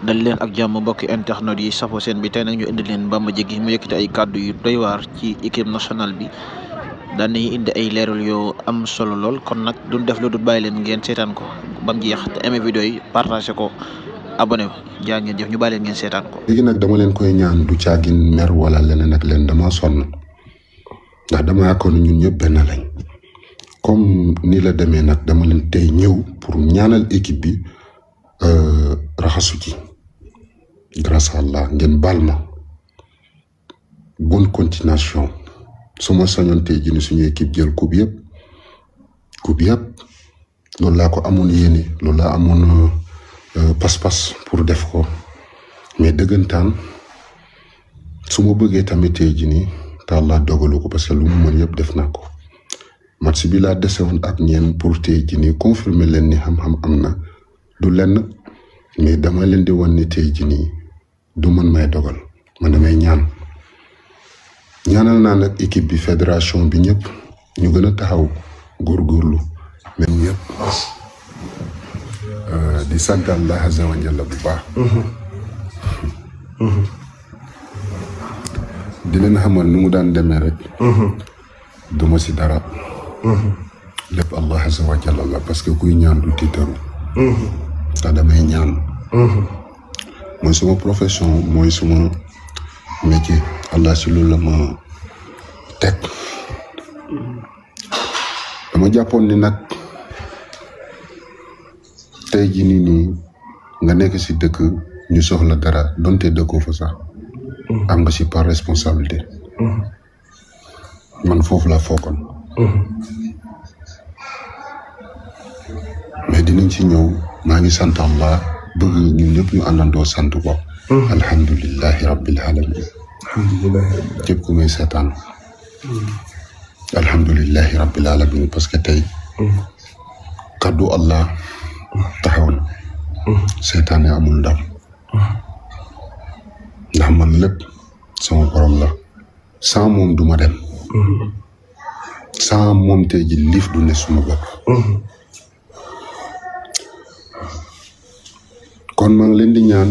dal leen ak jàmm mbokki internet yi safo seen bi tey nag ñu indi leen Bamba Dieng mu yëkkati ay kàddu yu doy waar ci équipe nationale bi daan nañu indi ay leeral yoo am solo lool kon nag duñ def lu dul bàyyi leen ngeen seetaan ko ba mu jeex te aimé vidéo yi partagé ko abonné jaa ngeen jëf ñu bàyyi leen ngeen seetaan ko. léegi nag dama leen koy ñaan du caagin mer wala leneen ak leen dama sonn ndax dama yaakaar ne ñun ñëpp benn lañ comme ni la demee nag dama leen tey ñëw pour ñaanal équipe bi raxasu ci grâce à Allah ngeen baal ma bonne continuation su ma sañoon tey jii ni suñu équipe jël coupe yëpp loolu laa ko amoon yéene loolu laa amoon pas-pas pour def ko mais dëggantaan su ma bëggee tamit tey jii nii te Allah dogalu ko parce que lu mu mën yëpp def naa ko match bi laa dese woon ak ñeen pour tey jii nii confirmer leen ni xam-xam am na du lenn mais dama leen di wan ni tey jii nii du man may dogal man damay ñaanal naa nag équipe bi fédération bi ñëpp ñu gën a taxaw góorgóorlu même ñëpp di sant Allah azza wa jalla bu baax di leen xamal nu mu daan demee rek duma si dara lépp Allah azza wa jalla la parce que kuy ñaan du tiitaru te damay ñaan mooy suma profession mooy suma métier Allah si loolu la ma teg dama jàppoon ni nag tey jii nii nga nekk si dëkk ñu soxla dara donte dëkkoo fa sax am nga si par responsabilité man foofu la foogoon mais dinañ si ñëw maa ngi sant Allah bëgg ñun ñëpp ñu àndandoo sant ko alhamdulillahi rabbil alamin képp ku may seetaan alhamdulillahi rabbil alamin parce que tey kaddu Allah taxaw na seetaane amul ndam ndax man lépp sama borom la sans moom duma dem sans moom tey ji liif du ne suma bopp kon maa ngi leen di ñaan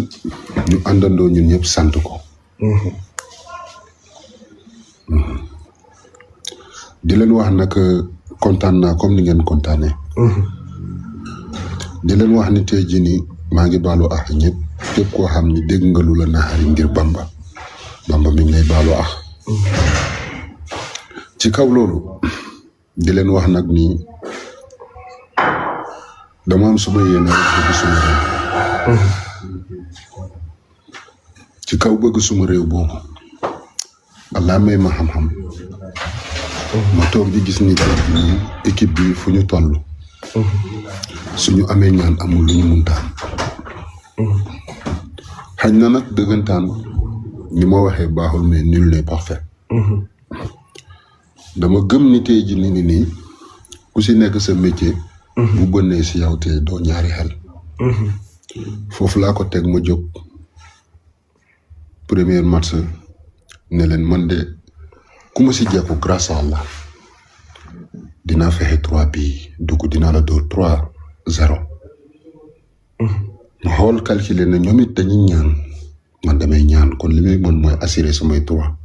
ñu àndandoo ñun ñëpp sant ko di leen wax nag kontaan naa comme ni ngeen kontaanee di leen wax ni tey jii nii maa ngi baalu ax ñëpp képp koo xam ni dégg nga lu la naxari ngir Bamba mi ngi lay baalu ax ci kaw loolu di leen wax nag ni dama am suma yéene rek bëgg suma réew ci kaw bëgg suma réew boobu Allah may ma xam-xam ma toog di gis ni équipe bi fu ñu toll suñu amee ñaan amul lu ñu mun taan xañ na nag dëggantaan ni ma waxee baaxul mais nul n'est parfait dama gëm ni tey ji nii ku si nekk sa métier bu bënnee si yow te doo ñaari xel foofu laa ko teg ma jóg premier match ne leen man de ku ma si jekku grâce à Allah dinaa fexe 3 bi dugg dinaa la dóor 3-0 ma xool calculer na ñoom it dañuy ñaan man damay ñaan kon li may mën mooy assurer samay 3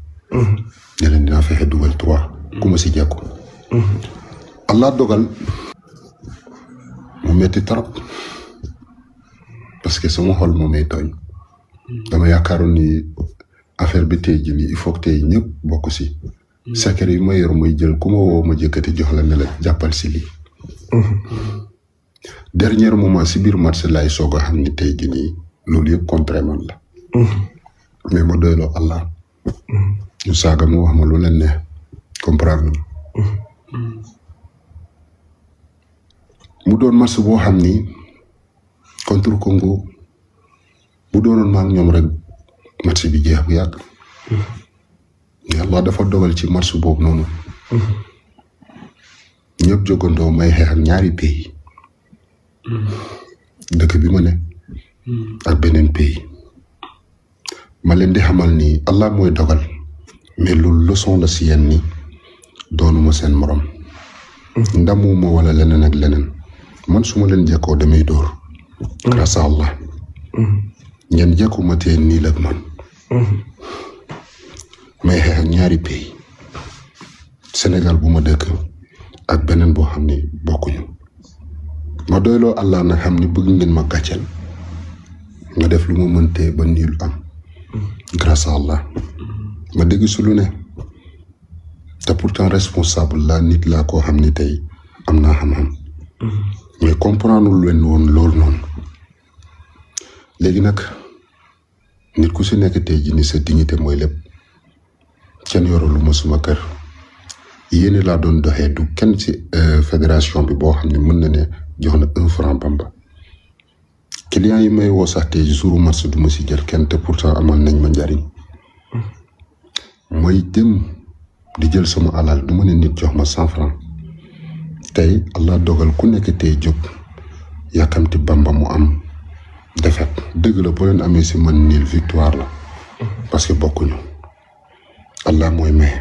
ne leen dinaa fexe dugal 3 ku ma si jekku Allah dogal mu metti trop parce que sama xol moo may tooñ dama yaakaaroon ni affaire bi tey jii nii il faut que tey ñëpp bokk si secret yi ma yor mooy jël ku ma woo ma jëkkati jox la ne la jàppal si lii dernier moment si biir match laay soog a xam ni tey jii nii loolu yëpp contre man la mais ma doyloo Allah ñu saaga mu wax ma lu leen neex comprendre mu doon match boo xam ni contre Congo bu doonoon maa ak ñoom rek match bi jeex bu yàgg Yàlla dafa dogal ci match boobu noonu ñëpp jógandoo may xeex ak ñaari pays dëkk bi ma ne ak beneen pays ma leen di xamal ni Allah mooy dogal mais loolu leçon la si yéen ni doonuma seen morom ndamuma wala leneen ak leneen man su ma leen jekkoo damay dóor grâce à Allah ngeen jekkuma tee nii la man may xeex ak ñaari pays Sénégal bu ma dëkk ak beneen boo xam ni bokkuñu ma doyloo Allah na xam ni bëgg ngeen ma gàcceel nga def lu ma mëntee ba nii lu am grâce à Allah ma dégg su lu ne te pourtant responsable la nit laa koo xam ni tey am naa xam-xam mais comprendre leen woon loolu noonu léegi nag nit ku si nekk tey ji ni sa dignité mooy lépp kenn yoralu ma suma kër yéene laa doon doxee du kenn ci fédération bi boo xam ne mën na ne jox na 1 franc Bamba client yi may woo sax tey jouru match du ma si jël kenn te pourtant amal nañ ma njariñ mooy dem di jël sama alal du ma ne nit jox ma 100 francs tey Allah dogal ku nekk tey jóg yàkkamti Bamba mu am défaite dëgg la boo leen amee si man niil victoire la parce que bokkuñu Allah mooy may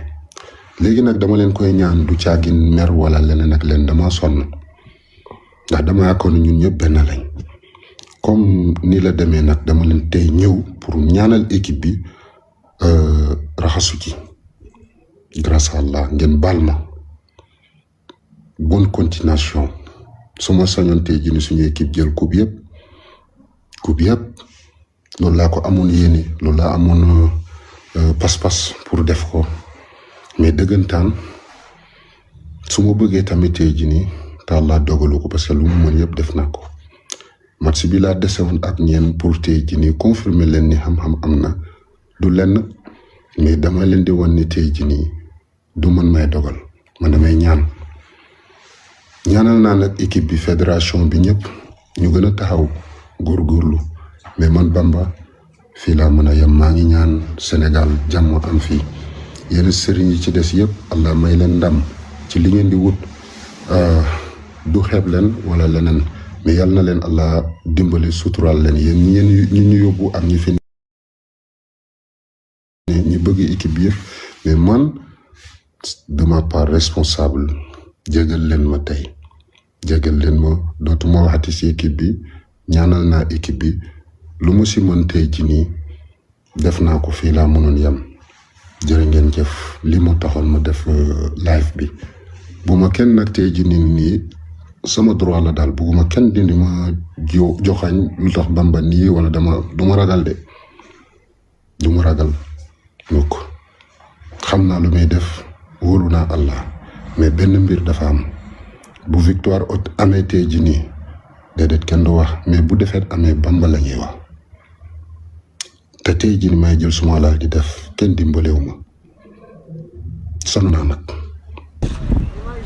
léegi nag dama leen koy ñaan du caagin mer wala leneen ak leen dama sonn ndax dama yaakaar ñun ñëpp benn lañ comme ni la demee nag dama leen tey ñëw pour ñaanal équipe bi raxasu ci grâce à Allah ngeen baal ma bonne continuation su ma sañoon tey jii ni suñu équipe jël coupe yëpp loolu laa ko amoon yéene loolu laa amoon pas-pas pour def ko mais dëggantaan su ma bëggee tamit tey jii nii te Allah dogalu ko parce que lu mu mën yëpp def naa ko match bi laa desewoon ak ñeen pour tey jii nii confirmer leen ni xam-xam am na du lenn mais dama leen di wan ni tey jii nii du man may dogal man damay ñaanal naa nag équipe bi fédération bi ñëpp ñu gën a taxaw góorgóorlu mais man Bamba fii laa mën a yem maa ngi ñaan Sénégal jàmm am fii yenn sëriñ yi ci des yëpp Allah may leen ndam ci li ngeen di wut du xeeb leen wala leneen mais yal na leen Allah dimbali suturaal leen yéen ñi ñu yóbbu ak ñi fi ñi bëgg équipe bi yëpp mais man de ma part responsable jégal leen ma tey jégal leen ma dootuma waxati si équipe bi ñaanal naa équipe bi lu mu si mën tey ci nii def naa ko fii laa mënoon yem jërë ngeen jëf li mu taxoon ma def live bi bu ma kenn nag tey ji nii sama droit la daal bugguma kenn dindi ma joxañ lu tax Bamba nii wala du ma ragal de du ma ragal mukk xam naa lu may def wóolu naa Allah mais benn mbir dafa am bu victoire amee tey ji nii déedéet kenn du wax mais bu defet amee Bamba la ñuy wax te tey ji ni may jël suma alal di def kenn dimbalewu ma sonn naa nag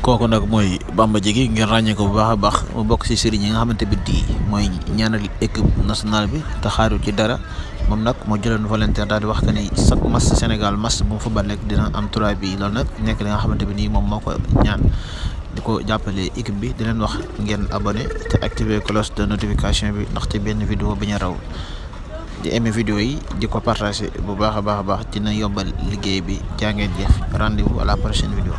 kooku nag mooy Bamba Diegui ngeen ràññee ko bu baax a baax mu bokk ci sëriñ yi nga xamante bi di mooy ñaanal équipe nationale bi te xaaru ci dara moom nag moo jëloon volontaire daal di wax que ni chaque match Sénégal match bu mu football rek dina am 3 bi loolu nag nekk li nga xamante bi nii moom moo ko ñaan di ko jàppale équipe bi di leen wax ngeen abonné te activer cloche de notification bi ndaxte benn vidéo bi ñu raw di aimer vidéo yi di ko partager bu baax a baax dina yombal liggéey bi jaa ngeen jëf rendez-vous à la prochaine vidéo